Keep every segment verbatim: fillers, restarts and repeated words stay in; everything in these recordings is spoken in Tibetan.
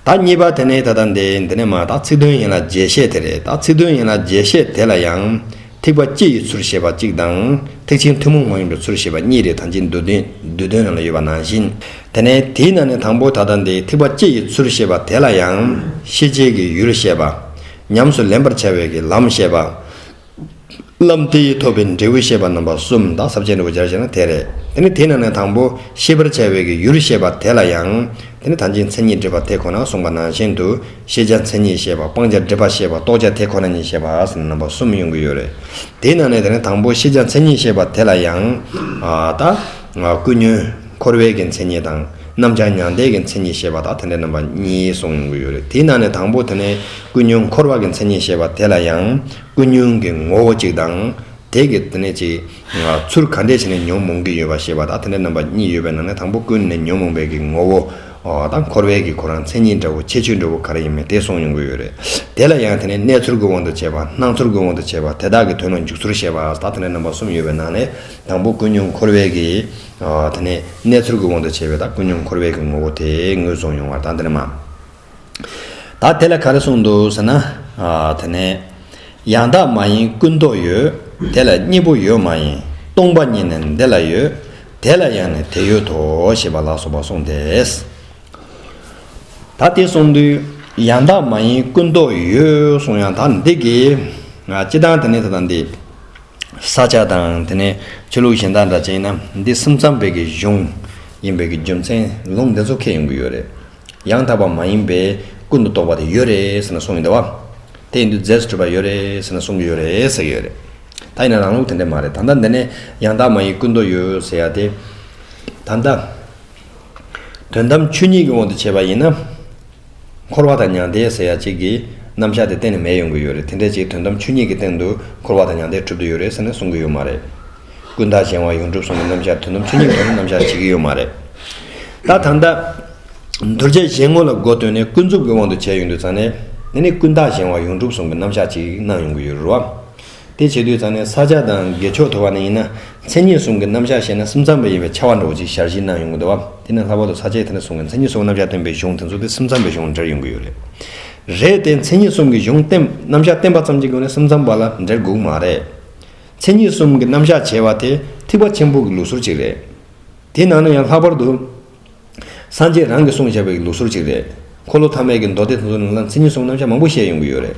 ད་གཉིས་པ་དེ་ནི་ད་ལྟ་འདི་འདི་ནས་མ་ད་ཚིག་དོན་ཡན་ལག་རྒྱས་བཤད་དེ་རེད། ད་ཚིག་དོན་ཡན་ལག་རྒྱས་བཤད་དེ་ལ་ཡང་ཐེག་པ་སྤྱི་ཡི་ཚུལ་བཤད་པ་གཅིག་དང་ཐེག་ཆེན་ཐུན་མོང་མ་ཡིན་པའི་ཚུལ་བཤད་པ་གཉིས་རེད། ཐམས་ཅད་མདོ་དོན་མདོ་དོན་ནང་ལ་ཡོད་པ་ནང་བཞིན། དེ་ནས་དེའི་ནང་ནས་དང་པོ་ད་ལྟ་འདི་ཐེག་པ་སྤྱི་ཡི་ཚུལ་བཤད་པ་དེ་ལ་ཡང་ཤེས་བྱའི་གི་ཡུལ་བཤད་པ། ཉམས་སུ་ལེན་པར་བྱ་བའི་གི་ལམ་བཤད་པ། ལམ་དེ་ཡིས་ཐོབ་པའི་འབྲས་བུ་བཤད་པ་རྣམ་པ་གསུམ། ད་ས་བཅད་འབྲས་བུ་སྦྱར་བྱས་ན་དེ་རེད། དེ་ནི་དེ་ནང་ནས་དང་པོ་ཤེས་པར་བྱ་བའི་གི་ཡུལ་བཤད་པ་དེ་ལ་ཡང་དེ་ནི་ཐམས་ཅད་མཚན་ཉིད་སྒྲིབ་པ་དེ་ཁོ་ན་གསུངས་པ་ནང་བཞིན་དུ་ཤེས་བྱ་མཚན་ཉིད་བཤད་པ། སྤང་བྱ་སྒྲིབ་པ་བཤད་པ། རྟོགས་བྱ་དེ་ཁོ་ན་ཉིད་བཤད་པ་ཟེར་ནས་རྣམ་པ་གསུམ་ཡོང་གི་ཡོད་རེད། དེའི་ནང་ནས་དེ་ནི་དང་པོ་ཤེས་བྱ་མཚན་ཉིད་བཤད་པ་དེ་ལ་ཡང་ཨ་ད་ཀུན་ཉོན་འཁོར་བའི་གི་མཚན་ཉིད་དང་རྣམ་གཞག་མྱང་འདས་ཀྱི་མཚན་ཉིད་བཤད་པ་དག་དེ་འདྲའི་རྣམ་པ་གཉིས་གསུངས་ཡོང་གི་ཡོད་རེད། དེའི་ནང་ནས་དང་པོ་དེ་ནི་ཀུན་ཉོན་འཁོར་བ་གི་མཚན་ཉིད་བཤད་པ་དེ་ལ་ཡང་ཀུན་ཉོན་གྱི་ངོ་བོ་གཅིག་དང་། དེ་གི་དེ་ནས་ཅིག་ཚུལ་ག་འདྲས་བྱས་ནས་ཉོན་མོངས་ཀྱི་ཡོད་པ་ཞེས་པ་དག་དེ་འདྲའི་རྣམ་པ་གཉིས་ཡོད་པའི་ནང་ནས་དང་པོ་ཀུན་ནས་ཉོན་མོངས་པའི་གི་ངོ་བོ། ཨོ་ད་འཁོར་བའི་གི་ཁོ་རང་མཚན་ཉིད་འདྲ་བོ་ཁྱད་ཆོས་འདྲ་བོ་ག་རེ་ཡིན་མིན་དེ་གསུངས་ཡོང་གི་ཡོད་རེད། དེ་ལ་ཡང་དེ་ནས་གནས་ཚུལ་གྱི་དབང་དུ་བྱས་པ། སྣང་ཚུལ་གྱི་དབང་དུ་བྱས་པ། དེ་དག་གི་དོན་ལ་འཇུག་ཚུལ་བཤད་པ་ད་དེ་འདྲའི་རྣམ་པ་གསུམ་ཡོད་པའི་ནང་ནས་དང་པོ་ཀུན་ཉོན་འཁོར་བའི་གི་ཨོ་དེ་ནས་གནས་ཚུལ་གྱི་དབང་དུ་བྱས་པའི་ད་ཀུན་ཉོན་འཁོར་བའི་གི་ངོ་བོ་དེ་ངོས་བཟུང་ཡོང་བ་ད་དེ་འདྲ་མ། ད་དེ་ལ་ག་རེ་གསུངས་འདུག་ཟེར་ན། ཨ་དེ་ནས་ཡང་དག་མ་ཡིན་ཀུན་རྟོག་ཡོད། དེ་ལ་གཉིས་པོ་ཡོད་མ་ཡིན། སྟོང་པ་ཉིད་ནི་འདི་ལ་ཡོད། དེ་ལ་ཡང་ནི་དེ་ཡོད་དོ་ཞེས་པ་ལ་སོགས་པ་གསུངས་ཏེ། ད་དེ་གསུངས་དུས་ཡང་དག་མ་ཡིན་ཀུན་རྟོག་ཡོད་གསུངས་ཡང་ད་འདི་གི་ང་སྤྱི་བཏང་དེ་ནས་ད་ལྟ་འདི་ས་ཆ་དང་དེ་ནས་ཆོས་ལུགས་གཞན་དག་འདྲ་ཅན་ན་འདི་སེམས་ཙམ་པའི་གི་གཞུང་ཡིན་པའི་གི་རྒྱུ་མཚན་ལུང་འདི་ཚོ་འཁེལ་ཡོང་གི་ཡོད་རེད། ཡང་དག་པ་མ་ཡིན་པའི་ཀུན་ཏུ་རྟོག་པ་དེ་ཡོད་རེད་ཟེར་ན་གསུང་གི་འདུག་བ། དེ་ཡིན་དུས་རྫས་སུ་གྲུབ་པ་ཡོད་རེད་ཟེར་ན་གསུང་གི་ཡོད་རེད་ཟེར་གི་ཡོད་རེད། ད་ཡིན་ན་རང་ལུགས་དེ་འདྲ་མ་རེད། ད་ལྟ་འདི་ནས་ཡང་དག་མ་ཡིན་ཀུན་རྟོག་ཡོད་ཟེར་ཡ་དེ། ད་ལྟ་དོན་དམ་ཆོས་ཉིད་ཀྱི་དབང་དུ་བྱས་པ་ཡིན་ན། འཁོར་བ་དང་མྱང་འདས་ཟེར་ཡ་གཅིག་གི་རྣམ་གཞག་དེ་གཏན་ནས་མེད་ཡོང་གི་ཡོད་རེད། དེ་འདྲ་ཅིག་དོན་དམ་ཆོས་ཉིད་ཀྱི་སྟེང་དུ་འཁོར་བ་དང་མྱང་འདས་གྲུབ་ཏུ་ཡོད་རེད་ཟེར་ནས་གསུང་གི་ཡོད་མ་རེད། ཀུན་བརྟགས་གཞན་དབང་ཡོངས་གྲུབ་གསུམ་གྱི་རྣམ་གཞག་དོན་དམ་ཆོས་ཉིད་ཀྱི་ཐོག་ནས་རྣམ་གཞག་བྱེད་ཀྱི་ཡོད་མ་རེད། ད་ད་ལྟ་གདུལ་བྱ་གཞན་ངོ་ལ་མགོ་བཏོན་ནས་ཀུན་རྫོབ་ཀྱི་དབང་དུ་བྱས་ཡོང་དུས་ཙང་ནས་ནི་ནི་ཀུན་བརྟགས་གཞན་དབང་ཡོངས་གྲུབ་གསུམ་གྱི་རྣམ་གཞག་ཅིག་གནང་ཡོང་གི་ཡོད་རེད་བ། དེ་བྱེད་དུས་ཙང་ནས་ས་སྐྱ་དང་དགེ་ཕྱོགས་ཐོག་ནས་ཡིན་ན་མཚན་ཉིད་གསུམ་གྱི་རྣམ་གཞག་བཤད་ན་སེམས་ཙམ་པ་ཡིན་པའི་ཆ་བ་འདྲ་བོ་ཅིག་ཞར་བཞི་གནང་ཡོང་གི་འདུག་བ། དེ་ནི་ལྷག་པར་དུ་ས་སྐྱའི་དེ་ནས་གསུང་གི་མཚན་ཉིད་གསུམ་རྣམ་གཞག་སྟོན་པའི་གཞུང་དེ་ཚོ་དེ་སེམས་ཙམ་པའི་གཞུང་འབྲེལ་ཡོང་གི་ཡོད་རེད། རེད་དེ་མཚན་ཉིད་གསུམ་གྱི་གཞུང་བསྟན་རྣམ་གཞག་བསྟན་པ་ཙམ་གྱི་སྒོ་ནས་སེམས་ཙམ་པ་ལ་འབྲེལ་དགོས་མ་རེད། མཚན་ཉིད་གསུམ་གྱི་རྣམ་གཞག་བྱས་པ་དེ་ཐེག་པ་ཆེན་པོ་གི་ལུགས་སྲོལ་ཅིག་རེད། དེ་ནང་ནས་ཡང་ལྷག་པར་དུ། སངས་རྒྱས་རང་གིས་གསུངས་བཞག་པའི་ལུགས་སྲོལ་ཅིག་རེད། འཁོར་ལོ་ཐ་མའི་གི་མདོ་སྡེ་དེ་ཚོ་ནང་ལ་མཚན་ཉིད་གསུམ་རྣམ་གཞག་མང་པོ་བཤད་ཡོང་གི་ཡོད་རེད།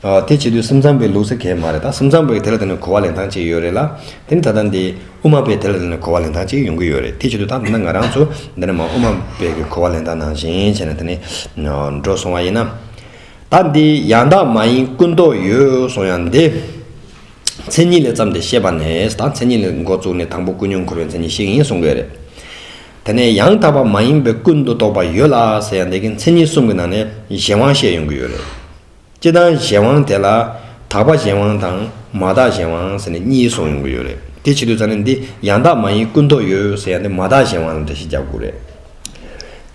ཨ་དེ་བྱེད་དུས་སེམས་ཙམ་པའི་ལུགས་སྲོལ་གང་ཡང་མ་རེད། ད་སེམས་ཙམ་པའི་དེ་ལ་དེ་ནས་གོ་བ་ལེན་སྟངས་ཅིག་ཡོད་རེད་ལ། དེ་ནི་ད་ལྟ་འདི་དབུ་མ་པའི་དེ་ལ་དེ་ནས་གོ་བ་ལེན་སྟངས་ཅིག་ཡོང་གི་ཡོད་རེད། དེ་བྱེད་དུས་ད་ད་ལྟ་ང་རང་ཚོ་འདི་ནས་མ་དབུ་མ་པའི་གི་གོ་བ་ལེན་སྟངས་ནང་བཞིན་བྱས་ནས་དེ་ནས་འགྲོ་སོང་བ་ཡིན་ན། ད་འདི་ཡང་དག་མ་ཡིན་ཀུན་རྟོག་ཡོད་གསུང་ཡང་འདི། མཚན་ཉིད་ལས་བརྩམས་ཏེ་བཤད་པ་ནས་ད་མཚན་ཉིད་ལས་འགོ་བཙུགས་ནས་དང་པོ་ཀུན་ཉོན་འཁོར་བའི་མཚན་ཉིད་བཤད་ཀྱི་ཡིན་གསུང་གི་ཡོད་རེད། དེ་ནས་ཡང་དག་པ་མ་ཡིན་པའི་ཀུན་ཏུ་རྟོག་པ་ཡོད་ལ་ཟེར་ཡང་འདི་གི་མཚན་ཉིད་གསུམ་གྱི་ནང་ནས་གཞན་དབང་བཤད་ཡོང་གི་ཡོད་རེད། སྤྱིར་བཏང་གཞན་དབང་དེ་ལ་དག་པ་གཞན་དབང་དང་མ་དག་གཞན་དབང་ཟེར་ནས་གཉིས་གསུངས་ཡོང་གི་ཡོད་རེད། དེ་བྱེད་དུས་ཙང་ནས་འདི་ཡང་དག་མ་ཡིན་ཀུན་རྟོག་ཡོད་ཟེར་ཡང་འདི་མ་དག་གཞན་དབང་ལ་འགྲེལ་བཤད་རྒྱག་དགོས་རེད།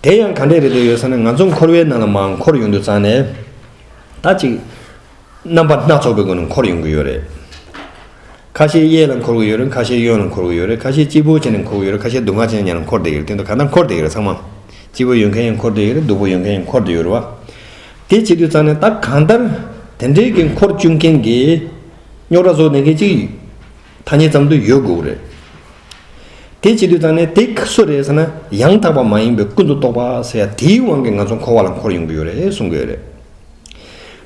དེ་ཡང་ག་འདྲས་རེད་འདོད་ཡོད་ཟེར་ན་ང་ཚོ་འཁོར་བའི་ནང་ལ་མར་འཁོར་ཡོང་དུས་ཙང་ནས་ད་ཅིག་རྣམ་པ་སྣ་ཚོགས་པའི་སྒོ་ནས་འཁོར་ཡོང་གི་ཡོད་རེད། ཁ་ཤས་གཡས་ལ་འཁོར་གྱི་ཡོད་རེད། ཁ་ཤས་གཡོན་ལ་འཁོར་གྱི་ཡོད་རེད། ཁ་ཤས་སྐྱིད་པོ་བྱས་ནས་འཁོར་གྱི་ཡོད་རེད། ཁ་ཤས་སྡུག་བསྔལ་བྱས་ནས་ཁོར་བསྡད་ཀྱི་རེད། དེ་འདྲ་གང་ལྟར་འཁོར་བསྡད་ཀྱི་རེད། ཚང་མ་སྐྱིད་པོ་ཡོད་མཁན་ཡང་འཁོར་བསྡད་ཀྱི་རེད། སྡུག་པོ་ཡོད་མཁན་ཡང་འཁོར་བསྡད་ཡོད་རེད་བ། དེ་བྱེད་དུས་ཙང་ནས་ད་གང་ལྟར་དེ་འདྲའི་གི་འཁོར་བཅུག་མཁན་གྱི་རྙོག་དྲ་བཟོ་ནས་མཁན་ཅིག་ཐ་སྙད་ཙམ་དུ་ཡོད་དགོས་རེད། དེ་བྱེད་དུས་ཙང་ནས་དེ་སུ་རེད་ཟེར་ན་ཡང་དག་པ་མ་ཡིན་པའི་ཀུན་ཏུ་རྟོག་པ་ཟེར་ཡ་དེའི་དབང་གིས་ང་ཚོ་འཁོར་བ་ལ་འཁོར་ཡོང་གི་ཡོད་རེད་གསུང་གི་ཡོད་རེད།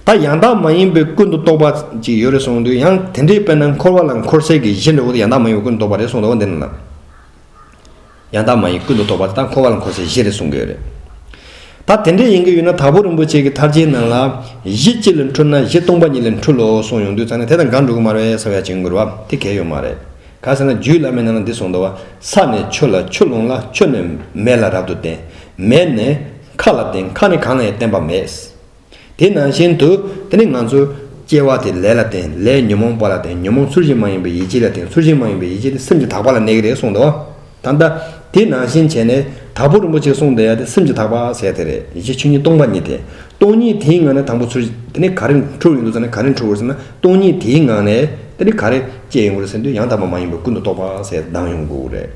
ད་ཡང་དག་མ་ཡིན་པའི་ཀུན་ཏུ་རྟོག་པ་ཅིག་ཡོད་རེད་གསུངས་དུས་ཡང་དེ་འདྲའི་དཔེར་ན་འཁོར་བ་ལ་འཁོར་སའི་གི་གཞི་འདྲ་བོ་དེ་ཡང་དག་མ་ཡིན་པའི་ཀུན་ཏུ་རྟོག་པ་རེད་གསུངས་འདུག་བ། འདི་ནི་ལ། ཡང་དག་མ་ཡིན་ཀུན་ཏུ་རྟོག་པ་དེ་ད་འཁོར་བ་ལ་འཁོར་སའི་གཞི་རེད་གསུང་གི་ཡོད་རེད། ད་དེ་འདྲའི་ཡིན་གི་ཡོད་ན་དྭགས་པོ་རིན་པོ་ཆེ་གི་ཐར་རྒྱན་ནང་ལ་གཞི་གཅིག་ལ་འཁྲུལ་ན་གཞི་སྟོང་པ་ཉིད་ལ་འཁྲུལ་ལོ་གསུངས་ཡོང་དུས་ཙང་ནས་དེ་དང་འགལ་འགྲོ་གི་མ་རེད་ཟེར་བ་ཡ་ཅིག་ཡོང་གི་རེད་བ། དེ་གལ་ཡོད་མ་རེད། ག་ཟེར་ན་རྒྱུད་བླ་མའི་ནང་ལ་འདི་གསུངས་འདུག་བ། ས་ནས་ཆུ་ལ་ཆུ་ཀླུང་ལ་ཆུ་ནས་མེ་ལ་རབ་ཏུ་བརྟེན། མེ་ནས་མཁའ་ལ་བརྟེན། མཁའ་ནས་གང་ལ་ཡང་བརྟེན་པ་མེད། དེ་ནང་བཞིན་དུ་དེ་ནི་ང་ཚོ་སྐྱེ་བ་དེ་ལས་ལ་བརྟེན། ལས་ཉོན་མོངས་པ་ལ་བརྟེན། ཉོན་མོངས་ཚུལ་བཞིན་མ་ཡིན་པའི་ཡིད་བྱེད་ལ་བརྟེན། ཚུལ་བཞིན་མ་ཡིན་པའི་ཡིད་བྱེད་དེ་སེམས་ཀྱི་དག་པ་ལ་གནས་ཀྱི་རེད་གསུངས་འདུག་བ། ད་ལྟ་དེ་ནང་བཞིན་བྱས་ནས་དྭགས་པོ་རིན་པོ་ཆེས་གསུངས་བསྡད་ཡ་དེ་སེམས་ཀྱི་དག་པ་ཟེར་དེ་རེད། ཡིད་བྱེད་ཆོས་ཉིད་སྟོང་པ་ཉིད་དེ། སྟོང་ཉིད་དེའི་ངང་ནས་དང་པོ་ཚུར་དེ་ནས་ག་རེ་འཁྲུལ་ཡོང་དུས་ཙང་ནས་ག་རེ་འཁྲུལ་བ་ཟེར་ན་སྟོང་ཉིད་དེའི་ངང་ནས་དེ་ནས་ག་རེ་སྐྱེ་ཡོང་གི་རེད་ཟེར་དུས་ཡང་དག་པ་མ་ཡིན་པའི་ཀུན་ཏུ་རྟོག་པ་ཟེར་ལྡང་ཡོང་དགོས་རེད།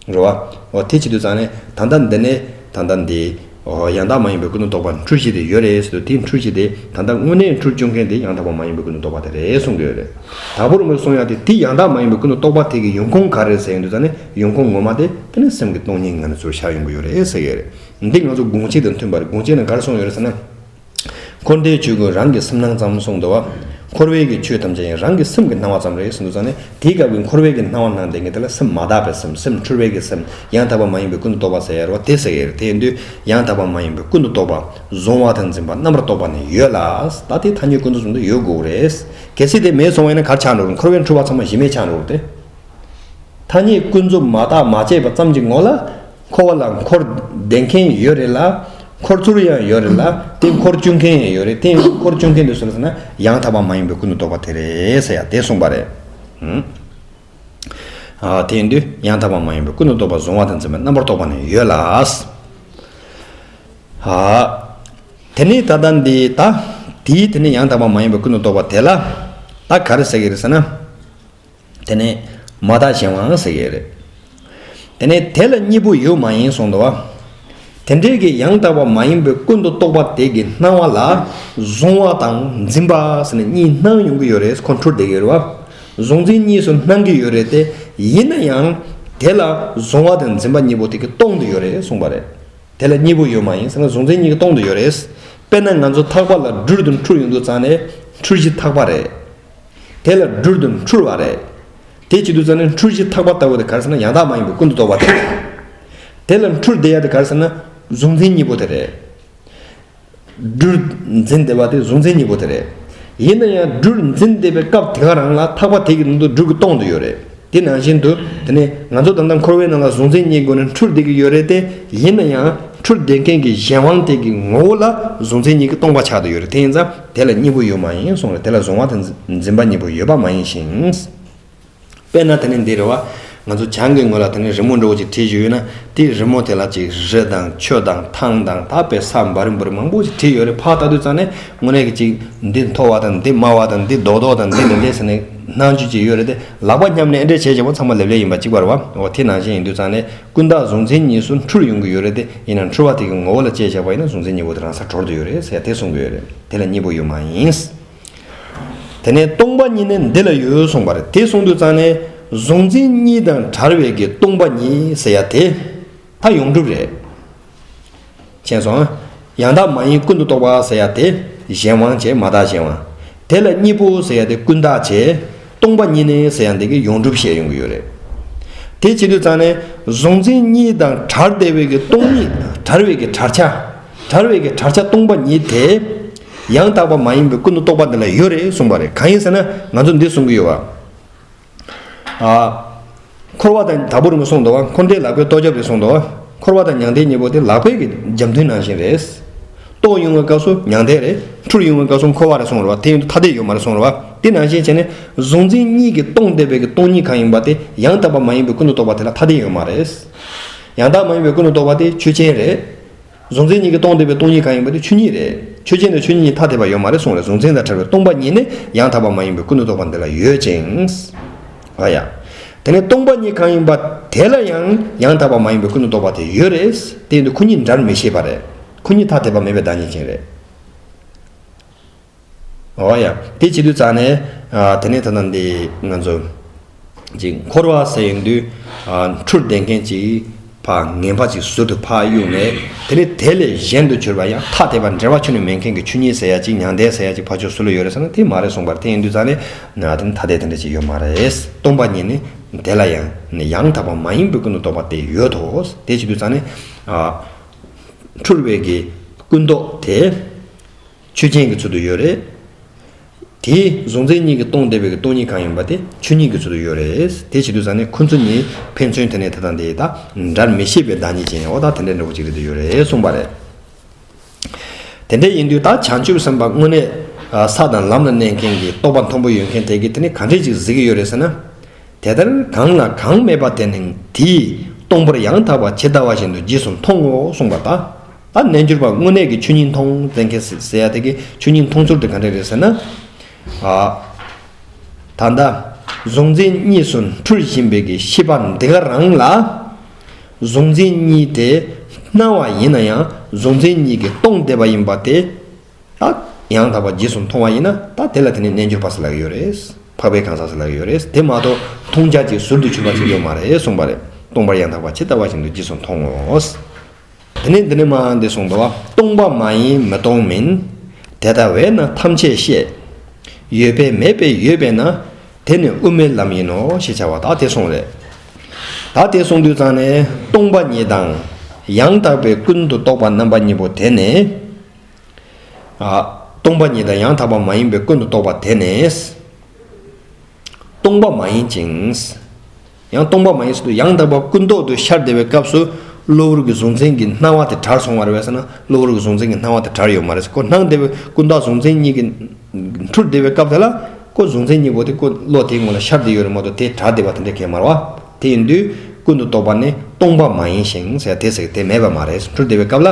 རེད་བ། འོ་དེ་བྱེད་དུས་ཙང་ནས་ད་ལྟ་འདི་ནས་ད་ལྟ་འདི་ ཡང་དག་མ་ཡིན་པའི་ཀུན་ཏུ་རྟོག་པ་འཁྲུལ་གཞི་དེ་ཡོད་རེད་ཟེར་དུས། དེའི་འཁྲུལ་གཞི་དེ་ད་ལྟ་དངོས་གནས་འཁྲུལ་བཅུག་མཁན་དེ་ཡང་དག་པ་མ་ཡིན་པའི་ཀུན་ཏུ་རྟོག་པ་དེ་རེད་གསུང་གི་ཡོད་རེད། དང་པོར་མི་གསུང་ཡ་དེ་དེ་ཡང་དག་མ་ཡིན་པའི་ཀུན་ཏུ་རྟོག་པ་དེ་གི་ཡོང་ཁུངས་ག་རེ་ཟེར་ཡོང་དུས་ཙང་ནས། ཡོང་ཁུངས་ངོ་མ་དེ་དེ་ནི་སེམས་ཀྱི་སྟོང་ཉིད་ངང་ནས་ཚུར་ཤར་ཡོང་གི་ཡོད་རེད་ཟེར་གི་ཡོད་རེད། འདི་ང་ཚོ་དགོངས་གཅིག་དང་མཐུན་པ་རེད། དགོངས་གཅིག་ནང་ག་རེ་གསུངས་ཡོད་རེད་ཟེར་ན། འཁོར་འདས་ཆོས་ཀུན་རང་གི་སེམས་སྣང་ཙམ་གསུངས་འདུག་བ། འཁོར་བའི་གི་ཆོས་ཐམས་ཅད་ཡང་རང་གི་སེམས་ཀྱི་སྣང་བ་ཙམ་རེད་གསུངས་འདུག་ཙང་ནས། དེའི་སྐབས་ཀྱི་འཁོར་བའི་གི་སྣང་བ་སྣང་བསྡད་མཁན་དེ་ལ་སེམས་མ་དག་པའི་སེམས། སེམས་འཁྲུལ་བའི་གི་སེམས། ཡང་དག་པ་མ་ཡིན་པའི་ཀུན་ཏུ་རྟོག་པ་ཟེར་ཡ་རེད་བ། དེ་ཟེར་གི་ཡོད་རེད། དེ་ཡིན་དུས་ཡང་དག་པ་མ་ཡིན་པའི་ཀུན་ཏུ་རྟོག་པ་གཟུང་བ་དང་འཛིན་པ་རྣམ་པར་རྟོག་པ་ནི་ཡོད་ལ། ད་དེ་ཐ་སྙད་ཀུན་རྫོབ་ཙམ་དུ་ཡོད་དགོས་རེད། གལ་སྲིད་དེ་མེད་སོང་བ་ཡིན་ན་ག་རེ་ཆགས་འགྲོ་རུང་། འཁོར་བའི་འཁྲུལ་བ་ཚང་མ་གཞི་མེད་ཆགས་འགྲོ་རུང་སྟེ། ཐ་སྙད་ཀུན་རྫོབ་མ་བརྟགས་མ་དཔྱད་པ་ཙམ་གྱི་ངོ་ལ། འཁོར་བ་ལ་འཁོར་བསྡད་མཁན་ཡོད་རེད་ལ། འཁོར་ཚུལ་ཡང་ཡོད་རེད་ལ། དེ་འཁོར་བཅུག་མཁན་ཡང་ཡོད་རེད། དེ་འཁོར་བཅུག་མཁན་དེ་སུ་རེད་ཟེར་ན། ཡང་དག་པ་མ་ཡིན་པའི་ཀུན་ཏུ་རྟོག་པ་དེ་རེད་ཟེར་ཡ་དེ་གསུངས་པ་རེད། ཨ། དེ་ཡིན་དུས་ཡང་དག་པ་མ་ཡིན་པའི་ཀུན་ཏུ་རྟོག་པ་གཟུང་བ་དང་འཛིན་པ་རྣམ་པར་རྟོག་པ་ནི་ཡོད་ལ། ཨ། དེ་ནི་ད་ལྟ་འདི་ད། དེའི་དེ་ནི་ཡང་དག་པ་མ་ཡིན་པའི་ཀུན་ཏུ་རྟོག་པ་དེ་ལ། ད་ག་རེ་ཟེར་གི་རེད་ཟེར་ན། དེ་ནས་མ་བརྟགས་གཞན་དབང་ཟེར་གྱི་རེད། དེ་ནས་དེ་ལ་གཉིས་པོ་ཡོད་མ་ཡིན་གསུངས་འདུག་བ། དེ་འདྲའི་གི་ཡང་དག་པ་མ་ཡིན་པའི་ཀུན་ཏུ་རྟོག་པ་དེ་གི་སྣང་བ་ལ་གཟུང་བ་དང་འཛིན་པ་ཟེར་ནས་གཉིས་སྣང་ཡོང་གི་ཡོད་རེད། ཁོ་འཁྲུལ་བསྡད་ཀྱི་ཡོད་རེད་བ། གཟུང་འཛིན་གཉིས་སུ་སྣང་གི་ཡོད་རེད་དེ། ཡིན་ན་ཡང་དེ་ལ་གཟུང་བ་དང་འཛིན་པ་གཉིས་པོ་དེ་གི་སྟོང་དུ་ཡོད་རེད་གསུངས་པ་རེད། དེ་ལ་གཉིས་པོ་ཡོད་མ་ཡིན་ཟེར་ན། གཟུང་འཛིན་གཉིས་ཀྱི་སྟོང་དུ་ཡོད་རེད། དཔེར་ན་ང་ཚོ་ཐག་པ་ལ་སྦྲུལ་དང་འཕྲུལ་ཡོང་དུས་ཙང་ནས་འཁྲུལ་གཞི་ཐག་པ་རེད། དེ་ལ་སྦྲུལ་དང་འཕྲུལ་བ་རེད། དེ་བྱེད་དུས་ཙང་ནས་འཁྲུལ་གཞི་ཐག་པ་ལྟ་བུ་དེ་ག་རེ་ཟེར་ན། ཡང་དག་མ་ཡིན་པའི་ཀུན་ཏུ་རྟོག་པ་དེ་རེད། དེ་ལ་འཁྲུལ་བསྡད་ཡ་དེ་ག་རེ་ཟེར་ན། གཟུང་འཛིན་གཉིས་པོ་དེ་རེད། སྦྲུལ་འཛིན་བསྡད་པ་དེ་གཟུང་འཛིན་གཉིས་པོ་དེ་རེད། ཡིན་ན་ཡང་སྦྲུལ་འཛིན་བསྡད་པའི་སྐབས་དེ་ག་རང་ལ་ཐག་པ་དེ་གི་ནང་དུ་སྦྲུལ་གྱི་སྟོང་དུ་ཡོད་རེད། དེ་ནང་བཞིན་དུ་དེ་ནས་ང་ཚོ་ད་ལྟ་འཁོར་བའི་ནང་ལ་གཟུང་འཛིན་གཉིས་སྒོ་ནས་འཁྲུལ་བསྡད་ཀྱི་ཡོད་རེད་དེ། ཡིན་ན་ཡང་འཁྲུལ་བསྡད་མཁན་གྱི་གཞན་དབང་དེ་གི་ངོ་བོ་ལ་གཟུང་འཛིན་གཉིས་ཀྱིས་སྟོང་པ་ཆགས་བསྡད་ཡོད་རེད། དེ་ཡིན་ཙང་དེ་ལ་གཉིས་པོ་ཡོད་མ་ཡིན་གསུངས་རེད། དེ་ལ་གཟུང་བ་དང་འཛིན་པ་གཉིས་པོ་ཡོད་པ་མ་ཡིན་ཞིང་། དཔེར་ན་དེ་ནི་འདི་རེད་བ། ང་ཚོ་བྱང་གི་ངོས་ལ་དེ་ནི་རི་མོ་འདྲ་བོ་ཅིག་བྲིས་བཞག་ཡོད་ན། དེའི་རི་མོ་དེ་ལ་ཅིག་རི་དང་ཆུ་དང་ཐང་དང་ད་དཔེ་ས་འབའ་རིམ་འབའ་རིམ་མང་པོ་ཅིག་བྲིས་ཡོད་རེད། ཕར་ལྟ་དུས་ཙང་ནས་དངོས་གནས་ཀྱི་ཅིག་འདི་མཐོ་བ་དང་འདི་དམའ་བ་དང་འདི་རྡོག་རྡོག་དང་འདི་ལེབ་ལེབ་ཟེར་ནས་སྣང་ཚུལ་ཅིག་ཡོད་རེད་དེ། ལག་པ་མཉམ་ནས་ཨེ་འདྲས་བྱས་བྱས་པ་ཚང་མ་ལེབ་ལེབ་ཡིན་པ་གཅིག་པ་རེད་བ། འོ་དེ་ནང་བཞིན་ཡིན་དུས་ཙང་ནས་ཀུན་བརྟགས་གཟུང་འཛིན་གཉིས་སུ་འཁྲུལ་ཡོང་གི་ཡོད་རེད་དེ། ཡིན་ནའང་འཁྲུལ་བ་དེ་གི་ངོ་བོ་ལ་དཔྱད་བཞག་པ་ཡིན་ན་གཟུང་འཛིན་གཉིས་པོ་དེ་རང་སར་གྲོལ་དུ་ཡོད་རེད་ཟེར་ཡ་དེ་གསུང་གི་ཡོད་རེད། དེ་ལ་གཉིས་པོ་ཡོད་མ་ཡིན། དེ་ནས་སྟོང་པ་ཉིད་ནི་འདི་ལ་ཡོད་གསུངས་པ་རེད། དེ་གསུངས་དུས་ཙང་ནས་གཟུང་འཛིན་གཉིས་དང་བྲལ་བའི་གི་སྟོང་པ་ཉིད་ཟེར་ཡ་དེ་ད་ཡོངས་གྲུབ་རེད། མཁྱེན་སོང་ཨ། ཡང་དག་མ་ཡིན་ཀུན་ཏུ་རྟོག་པ་ཟེར་ཡ་དེ་གཞན་དབང་བྱས། མ་བརྟགས་གཞན་དབང་། དེ་ལ་གཉིས་པོ་ཟེར་ཡ་དེ་ཀུན་བརྟགས་བྱས། སྟོང་པ་ཉིད་ནི་ཟེར་ཡ་འདི་གི་ཡོངས་གྲུབ་བཤད་ཡོང་གི་ཡོད་རེད། དེ་བྱེད་དུས་ཙང་ནས་གཟུང་འཛིན་གཉིས་དང་བྲལ་བསྡད་པའི་གི་སྟོང་ཉིད། བྲལ་བའི་གི་བྲལ་ཆ། བྲལ་བའི་གི་བྲལ་ཆ་སྟོང་པ་ཉིད་དེ། ཡང་དག་པ་མ་ཡིན་པའི་ཀུན་ཏུ་རྟོག་པ་འདི་ལ་ཡོད་རེད་གསུངས་པ་རེད། གང་ཡིན་ཟེར་ན་ང་ཚོ་འདི་གསུང་གི་ཡོད་པ། ཨ། འཁོར་བ་དང་དང་པོ་རིང་མོ་གསུངས་འདུག་བ། འཁོར་འདས་ལག་པའི་ལྟོ་རྒྱབ་རེད་གསུངས་འདུག་བ། འཁོར་བ་དང་མྱང་འདས་གཉིས་པོ་དེ་ལག་པའི་གི་རྒྱབ་མདུན་ནང་བཞིན་རེད། རྟོགས་ཡོང་བའི་སྐབས་སུ་མྱང་འདས་རེད། འཁྲུལ་ཡོང་བའི་སྐབས་སུ་འཁོར་བ་རེད་གསུངས་རེད་བ། དེ་ཡིན་དུས་ཐ་དད་ཡོད་མ་རེད་གསུངས་རེད་བ། དེ་ནང་བཞིན་བྱས་ནས་གཟུང་འཛིན་གཉིས་ཀྱིས་སྟོང་བསྡད་པའི་གི་སྟོང་ཉིད་གང་ཡིན་པ་དེ་ཡང་དག་པ་མ་ཡིན་པའི་ཀུན་ཏུ་རྟོག་པ་དེ་ལ་ཐ་དད་ཡོད་མ་རེད། ཡང་དག་མ་ཡིན་པའི་ཀུན་ཏུ་རྟོག་པ་དེ་ཆོས་ཅན་རེད། གཟུང་འཛིན་གཉིས་ཀྱིས་སྟོང་བསྡད་པའི་སྟོང་ཉིད་གང་ཡིན་པ་དེ་ཆོས་ཉིད་རེད། ཆོས་ཅན་དང་ཆོས་ཉིད་གཉིས་ཐ་དད་པ་ཡོད་མ་རེད་གསུངས་རེད། གཟུང་འཛིན་དང་བྲལ་བའི་སྟོང་པ་ཉིད་ནི་ཡང་དག་པ་མ་ཡིན་པའི་ཀུན་ཏུ་རྟོག་པ་འདི་ལ་ཡོད་ཅིང་། ཨ་ཡ། དེ་ནས་སྟོང་པ་ཉིད་གང་ཡིན་པ་དེ་ལ་ཡང་ཡང་དག་པ་མ་ཡིན་པའི་ཀུན་ཏུ་རྟོག་པ་དེ་ཡོད་རེད། དེ་ཡིན་དུས་ཁོ་གཉིས་འདྲ་མི་ཤེས་པ་རེད། ཁོ་གཉིས་ཐ་དད་པ་མེད་པའི་བདག་ཉིད་ཅན་རེད། འོ་ཡ། དེ་བྱེད་དུས་ཙང་ནས། ཨ། དེ་ནས་ད་ལྟ་འདི་ང་ཚོ་ཅིག་འཁོར་བ་ཟེར་ཡོང་དུས། ཨ། འཁྲུལ་བསྡད་མཁན་ཅིག་ཕར་ངན་པ་ཅིག་ཟུར་དུ་ཕར་གཡུགས་ནས། དེ་ནས་དེ་ལས་གཞན་དུ་གྱུར་པ་ཡང་ཐ་དད་པ་འབྲེལ་བ་ཁྱོན་ནས་མེད་མཁན་གྱི་ཆོས་ཉིད་ཟེར་ཡ་ཅིག་མྱང་འདས་ཟེར་ཡ་ཅིག་ཕར་ཕྱོགས་ཟུར་ལ་ཡོད་རེད་ཟེར་ན་དེ་མ་རེད་གསུངས་པ་རེད། དེ་ཡིན་དུས་ཙང་ནས་ན་དེ་ནི་ཐ་དད་དེ་འདྲ་ཅིག་ཡོད་མ་རེད། སྟོང་པ་ཉིད་ནི་དེ་ལ་ཡང་ཡང་དག་པ་མ་ཡིན་པའི་ཀུན་ཏུ་རྟོག་པ་དེ་ཡོད་དོ། དེ་བྱེད་དུས་ཙང་ནས། ཨ། འཁྲུལ་བའི་གི་ཀུན་རྟོག་དེ། ཆོས་ཅན་གྱི་ཚུལ་དུ་ཡོད་རེད། དེས་གཟུང་འཛིན་གཉིས་ཀྱིས་སྟོང་བསྡད་པའི་གི་སྟོང་ཉིད་གང་ཡིན་པ་དེ་ཆོས་ཉིད་ཀྱི་ཚུལ་དུ་ཡོད་རེད། དེ་བྱེད་དུས་ཙང་ནས་ཁོ་ཚོ་གཉིས་ཕན་ཚུན་དེ་ནས་དེ་དང་དེ་དག་འདྲ་མི་ཤེས་པའི་བདག་ཉིད་ཅན། འོ་ད་དེ་འདྲ་འདྲ་བོ་ཅིག་རེད་དུ་ཡོད་རེད་གསུངས་པ་རེད། དེ་འདྲ་ཡིན་དུས་ད་བྱང་ཆུབ་སེམས་དཔའ་དངོས་གནས་ས་དང་ལམ་ལ་གནས་མཁན་གྱི་རྟོགས་པ་མཐོན་པོ་ཡོད་མཁན་དེ་གིས་དེ་ནི་ག་འདྲས་ཅིག་གཟིགས་ཀྱི་ཡོད་རེད་ཟེར་ན། དེ་ལྟར་གང་ལ་གང་མེད་པ་དེ་ནི་དེས་སྟོང་པར་ཡང་དག་པ་ཇི་ལྟ་བ་བཞིན་དུ་རྗེས་སུ་མཐོང་ངོ་གསུངས་པ་ལྟར། ད་རྣལ་འབྱོར་པ་དངོས་གནས་ཀྱི་ཆོས་ཉིད་མཐོང་ཟེར་མཁན་ཟེར་ཡ་དེ་གི་ཆོས་ཉིད་མཐོང་ཚུལ་དེ་ག་འདྲ་རེད་ཟེར་ན། ཨ། ད་ལྟ་གཟུང་འཛིན་གཉིས་སུ་འཁྲུལ་བཞིན་པའི་གི་ཤེས་པ་འདི་ག་རང་ལ། གཟུང་འཛིན་གཉིས་དེ་ སྣང་བ་ཡིན་ན་ཡང་གཟུང་འཛིན་གཉིས་ཀྱིས་སྟོང་བསྡད་པ་ཡིན་པ་དེ། ད་ཡང་དག་པར་རྗེས་སུ་མཐོང་བ་ཡིན་ན་ད་དེ་ལ་དེ་ནི་རྣལ་འབྱོར་པ་ཟེར་ལབ་ཀྱི་ཡོད་རེད། འཕགས་པའི་གང་ཟག་ཟེར་ལབ་ཀྱི་ཡོད་རེད། དེ་མ་གཏོགས་མཐོང་བྱ་ཅིག་ཟུར་དུ་གྱུར་པ་ཅིག་ཡོད་མ་རེད་གསུངས་པ་རེད། སྟོང་པར་ཡང་དག་པར་ཇི་ལྟ་བ་བཞིན་དུ་རྗེས་སུ་མཐོང་ངོ་། དེ་ནས་འདི་ནས་མར་འདི་གསུངས་འདུག་བ། སྟོང་པ་མ་ཡིན་མི་སྟོང་མིན། དེ་ལྟ་བས་ན་ཐམས་ཅད་བཤད། ཡོད་པས་མེད་པས་ཡོད་པས་ན། དེ་ནི་དབུ་མའི་ལམ་ཡིན་ནོ་ཞེས་བྱ་བ་ད་དེ་གསུངས་རེད། ད་དེ་གསུངས་དུས་ཙང་ནས་སྟོང་པ་ཉིད་དང་ཡང་དག་པའི་ཀུན་ཏུ་རྟོག་པ་རྣམ་པ་གཉིས་པོ་དེ་ནི། ཨ། སྟོང་པ་ཉིད་དང་ཡང་དག་པ་མ་ཡིན་པའི་ཀུན་ཏུ་རྟོག་པ་དེ་ནི། སྟོང་པ་མ་ཡིན་ཅིང་། ཡང་སྟོང་པ་མ་ཡིན་ཟེར་དུས་ཡང་དག་པ་ཀུན་རྟོག་ཏུ་ཤར་བསྡད་པའི་སྐབས་སུ་གློ་བུར་གྱི་གཟུང་འཛིན་གྱི་སྣང་བ་དེ་བྲལ་སོང་བ་རེད་པས་ཟེར་ན། གློ་བུར་གྱི་གཟུང་འཛིན་གྱི་སྣང་བ་དེ་བྲལ་ཡོད་མ་རེད། ཁོ་སྣང་བསྡད་པའི་ཀུན་རྟོག་གཟུང་འཛིན་གཉིས་ཀྱི་འཁྲུལ་བསྡད་པའི་སྐབས་དེ་ལ་ཁོ་གཟུང་འཛིན་གཉིས་པོ་དེ་ཁོ་བློ་དེའི་ངོ་ལ་ཤར་བསྡད་ཡོད་རེད་མ་གཏོགས་དེ་བྲལ་བསྡད་པ་དེ་འདྲ་གང་ཡང་མ་རེད་བ། དེ་ཡིན་དུས་ཀུན་ཏུ་རྟོག་པ་ནི་སྟོང་པ་མ་ཡིན་ཞིང་ཟེར་དེ་ཟེར་དེ་མེད་པ་མ་རེད། འཁྲུལ་བསྡད་པའི་སྐབས་ལ།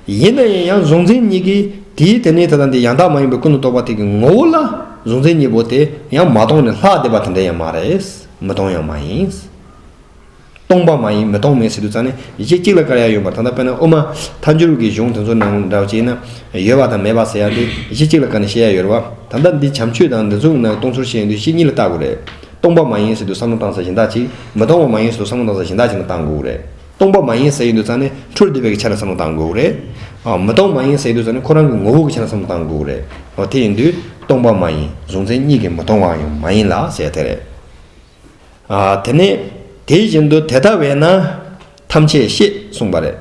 ཡིན་ན་ཡང་ཡང་གཟུང་འཛིན་གཉིས་ཀྱིས་དེའི་དེ་ནས་ད་ལྟ་འདི་ཡང་དག་མ་ཡིན་པའི་ཀུན་ཏུ་རྟོག་པ་དེ་གི་ངོ་བོ་ལ་གཟུང་འཛིན་གཉིས་པོ་དེ་ཡང་མ་སྟོང་ནས་ལྷག་བསྡད་པ་དེ་འདྲ་ཡང་མ་རེད། མི་སྟོང་ཡང་མ་ཡིན། སྟོང་པ་མ་ཡིན་མི་སྟོང་མིན་ཟེར་དུས་ཙང་ནས་གཞི་གཅིག་ལ་བཀར་ཡ་ཡོད་མ་རེད། ད་ལྟ་དཔེར་ན་དབུ་མ་ཐལ་འགྱུར་གྱི་གཞུང་དེ་ཚོ་ནང་འདྲ་བ་ཅིག་ཡིན་ན་ཡོད་པ་དང་མེད་པ་ཟེར་ཡ་དེ་གཞི་གཅིག་ལ་བཀར་ནས་བཤད་ཡ་ཡོད་རེད་བ། ད་ལྟ་འདི་བྱམས་ཆོས་དང་འདི་ཚོའི་ནང་སྟོང་ཚུལ་བཤད་ཡོང་དུས་གཞི་གཉིས་ལ་བལྟ་དགོས་རེད། སྟོང་པ་མ་ཡིན་ཟེར་དུས་བསམ་བློ་བཏང་ས་གཞན་དག་ཅིག་མི་སྟོང་པ་མ་ཡིན་ཟེར་དུས་བསམ་བློ་བཏང་ས་གཞན་དག་ཅིག་ནང་བཏང་དགོས་རེད། སྟོང་པ་མ་ཡིན་ཟེར་ཡོང་དུས་ཙང་ནས་འཁྲུལ་བསྡད་པའི་ཆ་ནས་བསམ་བློ་བཏང་དགོས་རེད། ཨ། མི་སྟོང་མ་ཡིན་ཟེར་ཡོང་དུས་ཙང་ནས་ཁོ་རང་གི་ངོ་བོ་གི་ཆ་ནས་བསམ་བློ་བཏང་དགོས་རེད། འོ་དེ་ཡིན་དུས་སྟོང་པ་མ་ཡིན་གཟུང་འཛིན་གཉིས་ཀྱིས་མི་སྟོང་བ་ཡང་མ་ཡིན་ལ་ཟེར་དེ་རེད། ཨ། དེ་ནས་དེ་བཞིན་དུ་དེ་ལྟ་བས་ན་ཐམས་ཅད་བཤད་གསུངས་པ་རེད།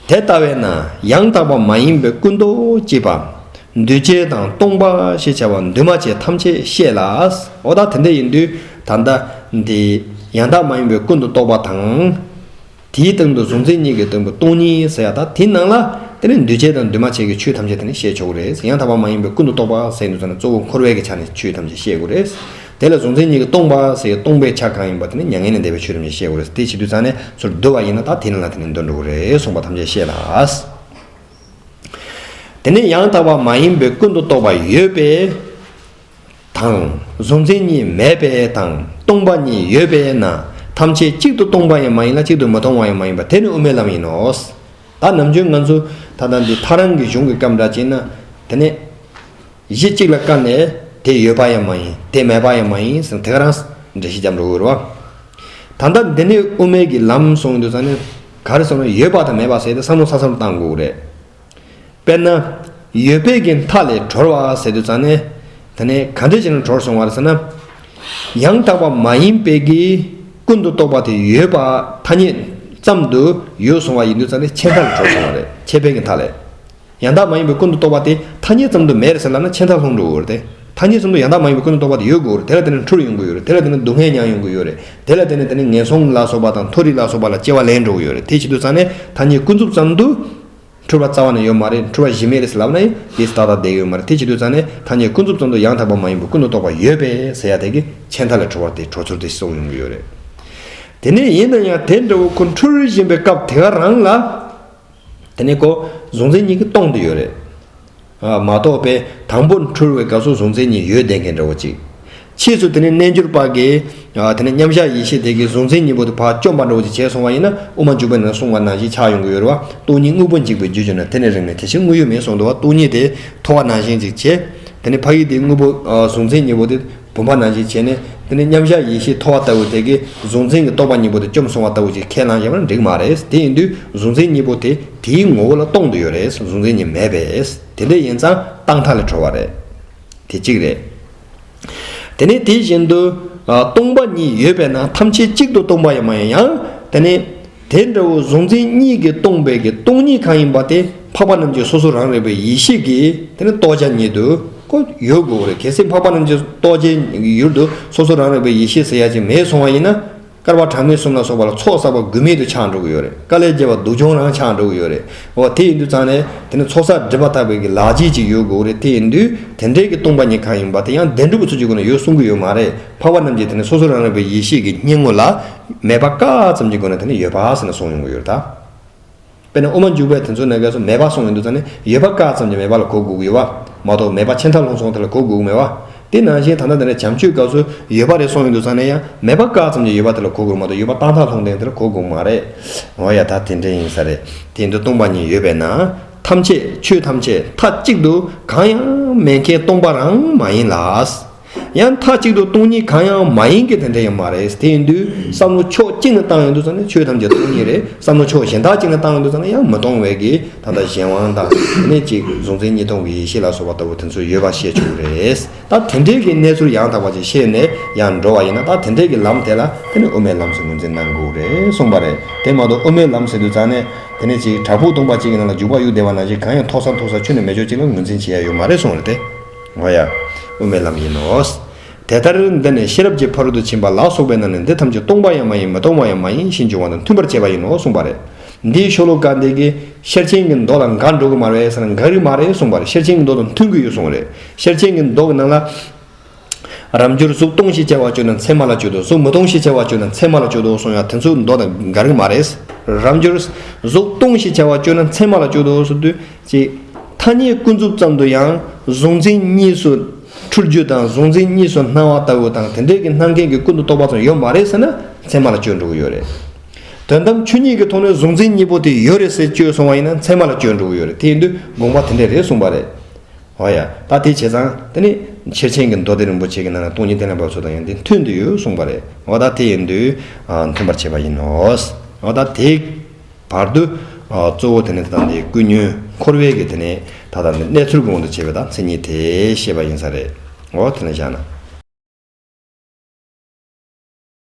དེ་ལྟ་བས་ན་ཡང་དག་པ་མ་ཡིན་པའི་ཀུན་རྟོག་ཅེས་པ། འདུས་བྱས་དང་སྟོང་པ་ཞེས་བྱ་བ་འདུས་མ་བྱས་ཐམས་ཅད་བཤད་ལ། འོ་ད་དེ་འདྲ་ཡིན་དུས་ད་ལྟ་འདི་ཡང་དག་མ་ཡིན་པའི་ཀུན་ཏུ་རྟོག་པ་དང་། དེའི་སྟེང་དུ་གཟུང་འཛིན་གཉིས་ཀྱི་སྟེང་དུ་སྟོང་ཉིད་ཟེར་ཡ་ད་དེའི་ནང་ལ་དེ་ནི་འདུས་བྱས་དང་འདུས་མ་བྱས་ཀྱི་ཆོས་ཐམས་ཅད་དེ་ནི་བཤད་ཆོག་གི་རེད། ཡང་དག་པ་མ་ཡིན་པའི་ཀུན་ཏུ་རྟོག་པ་ཟེར་དུས་ཙམ་ནས་གཙོ་བོ་འཁོར་བའི་གི་ཆ་ནས་ཆོས་ཐམས་ཅད་བཤད་དགོས་རེད། དེ་ལ་གཟུང་འཛིན་གཉིས་ཀྱིས་སྟོང་པ་ཟེར་ཡི་སྟོང་པའི་ཆ་གང་ཡིན་པ་དེ་ནི་མྱ་ངན་ལས་འདས་པའི་ཆོས་ཐམས་ཅད་བཤད་དགོས་རེད། དེ་བྱེད་དུས་ཙམ་ནས་ཚུར་བསྡུ་བ་ཡིན་ན་ད་དེ་ནི་ལ་དེ་ནི་འདོན་འགྲོ་གི་རེད་གསུངས་པ་ཐམས་ཅད་བཤད་ལ། དེ་ནས་ཡང་དག་པ་མ་ཡིན་པའི་ཀུན་ཏུ་རྟོག་པ་ཡོད་པས་དང་། གཟུང་འཛིན་གཉིས་མེད་པས་དང་སྟོང་པ་གཉིས་ཡོད་པས་ན་ཐམས་ཅད་གཅིག་ཏུ་སྟོང་པ་ཡང་མ་ཡིན་ལ་གཅིག་ཏུ་མི་སྟོང་བ་ཡང་མ་ཡིན་པ་དེ་ནི་དབུ་མའི་ལམ་ཡིན་ནོ། ད་ནམ་རྒྱུན་ང་ཚོ་ད་ལྟ་འདི་ཐལ་རང་གི་གཞུང་གི་སྐབས་འདྲ་བྱས་ན་དེ་ནས། གཞི་གཅིག་ལ་བཀར་ནས་དེ་ཡོད་པ་ཡང་མ་ཡིན་དེ་མེད་པ་ཡང་མ་ཡིན་ཟེར་དེ་ག་རང་འགྲེལ་བཤད་རྒྱབ་འགྲོ་གི་རེད་བ། ད་ལྟ་འདི་ནི་དབུ་མའི་གི་ལམ་གསུངས་དུས་ཙང་ནས་ག་རེ་གསུངས་ན་ཡོད་པ་དང་མེད་པ་ཟེར་ཏེ་བསམ་བློ་ས་མཚམས་བཏང་དགོས་རེད། དཔེར་ན། ཡོད་པའི་གི་མཐའ་ལས་གྲོལ་བ་ཟེར་དུས་ཙང་ནས་དེ་ནས་ག་འདྲ་བྱས་ནས་གྲོལ་སོང་བ་རེད་ཟེར་ན། ཡང་དག་པ་མ་ཡིན་པའི་གི་ཀུན་ཏུ་རྟོག་པ་དེ་ཡོད་པ་ཐ་སྙད་ཙམ་དུ་ཡོད་སོང་བ་ཡིན་དུས་ཙང་ནས་ཆད་མཐའ་ལས་གྲོལ་སོང་བ་རེད། ཆད་པའི་གི་མཐའ་ལས། ཡང་དག་མ་ཡིན་པའི་ཀུན་ཏུ་རྟོག་པ་དེ་ཐ་སྙད་ཙམ་དུ་མེད་རེད་ཟེར་ལབ་ན་ཆད་མཐའ་ལྷུང་འགྲོ་གི་རེད་དེ། ཐ་སྙད་ཙམ་དུ་ཡང་དག་མ་ཡིན་པའི་ཀུན་ཏུ་རྟོག་པ་དེ་ཡོད་དགོས་རེད། དེ་ལ་བརྟེན་ནས་འཁྲུལ་ཡོང་གི་ཡོད་རེད། དེ་ལ་བརྟེན་ནས་སྡུག་བསྔལ་མྱོང་ཡོང་གི་ཡོད་རེད། དེ་ལ་བརྟེན་ནས་དེ་ནས་ངན་སོང་ལ་སོགས་པ་དང་མཐོ་རིས་ལ་སོགས་པ་ལ་སྐྱེ་བ་ལེན་འགྲོ་གི་ཡོད་རེད། དེ་བྱེད་དུས་ཙང་ནས་ཐ་སྙད་ཀུན་རྫོབ་ཙམ་དུ་འཁྲུལ་པ་རྩ་བ་ནས་ཡོད་མ་རེད། འཁྲུལ་པ་གཞི་མེད་རེད་ཟེར་ལབ་ན་ཡང་དེ་ཏག་ཏག་བསྡད་ཡོད་མ་རེད། དེ་བྱེད་དུས་ཙང་ནས་ཐ་སྙད་ཀུན་རྫོབ་ཙམ་དུ་ཡང་དག་པ་མ་ཡིན་པའི་ཀུན་ཏུ་རྟོག་པ་ཡོད་པས་ཟེར་ཡ་དེ་གི་ཆད་མཐའ་ལས་གྲོལ་བ་དེ་གྲོལ་ཚུལ་དེ་གསུངས་ཡོང་གི་ཡོད་རེད། དེ་ནས་ཡིན་ན་ཡང་དེ་འདྲ་བོ་ཁོ་འཁྲུལ་བཞིན་པའི་སྐབས་དེ་ག་རང་ལ། དེ་ནས་ཁོ་གཟུང་འཛིན་གཉིས་ཀྱིས་སྟོང་དུ་ཡོད་རེད། ཨ། མ་གཏོགས་པའི་དང་པོ་འཁྲུལ་བའི་སྐབས་སུ་གཟུང་འཛིན་གཉིས་ཡོད་བསྡད་མཁན་འདྲ་བོ་ཅིག་ཕྱིས་སུ་དེ་ནས་རྣལ་འབྱོར་པ་གིས། ཨ། དེ་ནས་མཉམ་གཞག་ཡེ་ཤེས་དེ་གིས་གཟུང་འཛིན་གཉིས་པོ་དེ་ཕར་བཅོམ་པ་འདྲ་བོ་ཅིག་བྱས་སོང་བ་ཡིན་ན་དབུ་མ་འཇུག་པའི་ནང་གསུངས་པ་ནང་བཞིན་ཆགས་ཡོང་གི་ཡོད་རེད་བ། སྟོང་ཉིད་དངོས་པོ་འཇིག་པའི་རྒྱུ་བརྗོད་ན་དེ་ནི་རིང་ནས་དེ་ཕྱིར་དངོས་ཡུལ་མིན་གསུངས་འདུག་བ། སྟོང་ཉིད་དེ་ཐོ་བ་ནང་བཞིན་ཅིག་བྱས། དེ་ནས་ཕ་གི་དེ་དངོས་པོ། ཨ། གཟུང་འཛིན་གཉིས་པོ་དེ། བུམ་པ་ནང་བཞིན་བྱས་ནས་དེ་ནི་མཉམ་གཞག་ཡེ་ཤེས་ཐོ་བ་ལྟ་བུ་དེ་གིས་གཟུང་འཛིན་གྱི་རྟོག་པ་གཉིས་པོ་དེ་བཅོམ་སོང་བ་ལྟ་བུ་ཅིག་ཁས་བླངས་བཞག་པ་ན་འགྲིག་མ་རེད། དེ་ཡིན་དུས་གཟུང་འཛིན་གཉིས་པོ་དེ་དེའི་ངོ་བོ་ལ་སྟོང་དུ་ཡོད་རེད། གཟུང་འཛིན་གཉིས་མེད་པས། དེ་འདྲ་ཡིན་ཙང་རྟག་མཐའ་ལས་གྲོལ་བ་རེད། དེ་གཅིག་རེད། དེ་ནས་དེ་བཞིན་དུ། ཨ། སྟོང་པ་གཉིས་ཡོད་པས་ན་ཐམས་ཅད་གཅིག་ཏུ་སྟོང་པ་ཡང་མ་ཡིན་ཡང་དེ་ནས། དེ་འདྲ་བོ་གཟུང་འཛིན་གཉིས་ཀྱིས་སྟོང་པའི་གི་སྟོང་ཉིད་གང་ཡིན་པ་དེ་འཕགས་པ་རྣམས་ཀྱི་སོ་སོ་རང་རིག་པའི་ཡེ་ཤེས་ཀྱིས་དེ་ནི་རྟོགས་བྱ་ཉིད་དུ་ཁོ་ཡོད་དགོས་རེད། གལ་སྲིད་འཕགས་པ་རྣམས་ཀྱི་རྟོགས་བྱའི་ཡུལ་དུ་སོ་སོ་རང་རིག་པའི་ཡེ་ཤེས་ཟེར་ཡ་ཅིག་མེད་སོང་བ་ཡིན་ན། བསྐལ་པ་གྲངས་མེད་གསུམ་ལ་སོགས་པ་ལ་ཚོགས་བསགས་པ་དགོས་མེད་དུ་ཆགས་འགྲོ་གི་ཡོད་རེད། དཀའ་ལས་བརྒྱབ་པ་སྡུག་གྱོང་རང་ཆགས་འགྲོ་གི་ཡོད་རེད། འོ་དེ་ཡིན་དུས་ཙང་ནས་དེ་ནི་ཚོགས་བསགས་སྒྲིབ་པ་དག་པའི་གི་ལག་རྗེས་ཅིག་ཡོད་དགོས་རེད། དེ་ཡིན་དུས་དེ་འདྲའི་གི་སྟོང་པ་ཉིད་གང་ཡིན་པ་དེ་ཡང་བདེན་གྲུབ་ཀྱི་ཚུལ་གྱི་སྒོ་ནས་ཡོད་གསུང་གི་ཡོད་མ་རེད། འཕགས་པ་རྣམས་ཀྱིས་དེ་ནི་སོ་སོ་རང་རིག་པའི་ཡེ་ཤེས་ཀྱི་སྙིང་པོ་ལ་མེད་པ་བཀག་ཙམ་གྱི་སྒོ་ནས་དེ་ནི་ཡོད་པ་ཟེར་ནས་གསུངས་ཡོང་གི་ཡོད་རེད་ད། དཔེར་ན་དབུ་མ་འཇུག་པའི་དེ་ཚོའི་ནང་གས་སུ་མེད་པ་གསུངས་ཡོང་དུས་ཙང་ནས་ཡོད་པ་བཀག་ཙམ་གྱི་མེད་པ་ལ་གོ་དགོས་ཀྱི་ཡོད་པ། མ་གཏོགས་མེད་པ་ཆད་མཐའ་ལྷུང་སོང་དེ་ལ་གོ་དགོས་ཀྱི་མེད་པ། དེ་ནང་བཞིན་ད་ལྟ་དེ་འདྲ་བྱམས་ཆོས་སྐབས་སུ་ཡོད་པ་རེད་གསུངས་ཡོང་དུས་ཙང་ནས་ཡང་མེད་པ་སྐབས་ཙམ་གྱི་ཡོད་པ་དེ་ལ་གོ་དགོས་མ་གཏོགས་ཡོད་པ་རྟག་མཐའ་ལྷུང་ལྡན་དེ་ལ་གོ་དགོས་མ་རེད། འོ་ཡ། ད་དེ་འདྲ་ཡིན་ས་རེད། དེ་ཡིན་དུས་སྟོང་པ་ཉིད་ཡོད་པས་ན། ཐམས་ཅད་ཆོས་ཐམས་ཅད་མཐའ་གཅིག་ཏུ་གང་ཡང་མེད་མཁན་སྟོང་པ་རང་མ་ཡིན་ལ། ཡང་མཐའ་གཅིག་ཏུ་སྟོང་ཉིད་གང་ཡང་མ་ཡིན་གྱི་དེ་འདྲ་ཡང་མ་རེད། དེ་ཡིན་དུས་བསམ་བློ་ཕྱོགས་གཅིག་ནས་བཏང་ཡོང་དུས་ཙང་ནས་ཆོས་ཐམས་ཅད་སྟོང་ཉིད་རེད། བསམ་བློ་ཕྱོགས་གཞན་དག་གཅིག་ནས་བཏང་ཡོང་དུས་ཙང་ནས་ཡང་མི་སྟོང་བའི་གི་ད་ལྟ་གཞན་དབང་དང་དེ་ནས་ཅིག་གཟུང་འཛིན་གཉིས་སྟོང་གི་ཡེ་ཤེས་ལ་སོགས་པ་ལྟ་བུ་དེ་ཚོ་ཡོད་པ་ཤེས་ཆོག་གི་རེད། ད་དེ་འདྲའི་གི་གནས་ཚུལ་ཡང་དག་པ་ཅིག་ཤེས་ནས་ཡང་འགྲོ་བ་ཡིན་ན། ད་དེ་འདྲའི་གི་ལམ་དེ་ལ་དེ་ནི་དབུ་མའི་ལམ་ཟེར་ངོས་འཛིན་གནང་དགོས་རེད་གསུངས་པ་རེད། དེ་མ་གཏོགས་དབུ་མའི་ལམ་ཟེར་དུས་ཙང་ནས་དེ་ནས་ཅིག་བྲག་ཕུག་སྟོང་པ་གཅིག་གི་ནང་ལ་འཇུག་པ་དབྱུག་བསྡད་པ་ནང་བཞིན་གང་ཡང་མཐོ་ས་མཐོ་ས་ཁྱོན་ནས་མེད་ཆོག་ཅིག་ལ་ངོས་འཛིན་བྱེད་ཡ་ཡོད་མ་རེད་གསུངས་རེད་དེ། འོ་ཡ། དབུ་མའི་ལམ་ཡིན་ནོ། དེ་ལྟར་འདི་ནི་ཤེས་རབ་ཀྱི་ཕ་རོལ་ཏུ་ཕྱིན་པ་ལ་སོགས་པས་ན་ནི་འདི་ཐམས་ཅད་སྟོང་པ་ཡང་མ་ཡིན། མི་སྟོང་པ་ཡང་མ་ཡིན་ཞེས་འབྱུང་བ་དང་མཐུན་པར་བྱེད་པ་ཡིན་ནོ་གསུངས་པ་རེད། འདིའི་ཤོ་ལོ་ཀ་འདི་གི་ཤེར་ཕྱིན་གྱི་མདོ་ལ་འགལ་འགྲོ་གི་མ་རེད་ཟེར་ན་འགལ་གི་མ་རེད་གསུངས་པ་རེད། ཤེར་ཕྱིན་གྱི་མདོ་དང་མཐུན་གི་ཡོད་གསུངས་རེད། ཤེར་ཕྱིན་གྱི་མདོ་གི་ནང་ལ། རབ་འབྱོར་གཟུགས་སྟོང་ཞེས་བྱ་བ་སྤྱོད་ན་མཚན་མ་ལ་སྤྱོད་དོ། གཟུགས་མི་སྟོང་ཞེས་བྱ་བ་སྤྱོད་ན་མཚན་མ་ལ་སྤྱོད་དོ་གསུངས་ཡ་དེ་ཚོ་མདོ་དང་འགལ་གི་མ་རེད། རབ་འབྱོར་གཟུགས་སྟོང་ཞེས་བྱ་བ་སྤྱོད་ན་མཚན་མ་ལ་སྤྱོད་དོ་ཟེར་དུས་ཅིག་ཐ་སྙད་ཀུན་རྫོབ་ཙམ་དུ་ཡང་གཟུང་འཛིན་གཉིས་སུ་འཁྲུལ་རྒྱུ་དང་གཟུང་འཛིན་གཉིས་སུ་སྣང་བ་ལྟ་བུ་དང་དེ་འདྲའི་གི་སྣང་མཁན་གྱི་ཀུན་ཏུ་རྟོག་པ་ཙམ་ཡོད་མ་རེད་ཟེར་ན་མཚན་མ་ལ་སྤྱོད་འགྲོ་གི་ཡོད་རེད། དོན་དམ་ཆོས་ཉིད་ཀྱི་ཐོག་ནས་གཟུང་འཛིན་གཉིས་པོ་དེ་ཡོད་རེད་ཟེར་སྤྱོད་སོང་བ་ཡིན་ན་མཚན་མ་ལ་སྤྱོད་འགྲོ་གི་ཡོད་རེད། དེ་ཡིན་དུས་དགོངས་པ་དེ་འདྲས་རེད་གསུངས་པ་རེད། འོ་ཡ། ད་དེ་བྱས་ཙང་དེ་ནི་ཤེར་ཕྱིན་གྱི་མདོ་སྡེ་རིན་པོ་ཆེ་གི་ནང་ན་སྟོང་ཉིད་རྟེན་ལས་འབབ་ཚུལ་དང་ཡང་དེ་མཐུན་དུ་ཡོད་གསུངས་པ་རེད། འོ་ད་དེ་ཡིན་དུས་ཨ་མཐུན་པར་བྱེད་པ་ཡིན་ནོ། འོ་ད་དེ་བར་དུ་ཨ་གཙོ་བོ་དེ་ནི་ད་ལྟ་འདི་ཀུན་ཉོན་འཁོར་བའི་གི་དེ་ནི་ད་ལྟ་འདི་གནས་ཚུལ་གོང་དུ་བྱས་པའི་ད་མཚན་ཉིད་དེ་བཤད་པ་ཡིན་ས་རེད། འོ་དེ་ནི་བཞག་ན།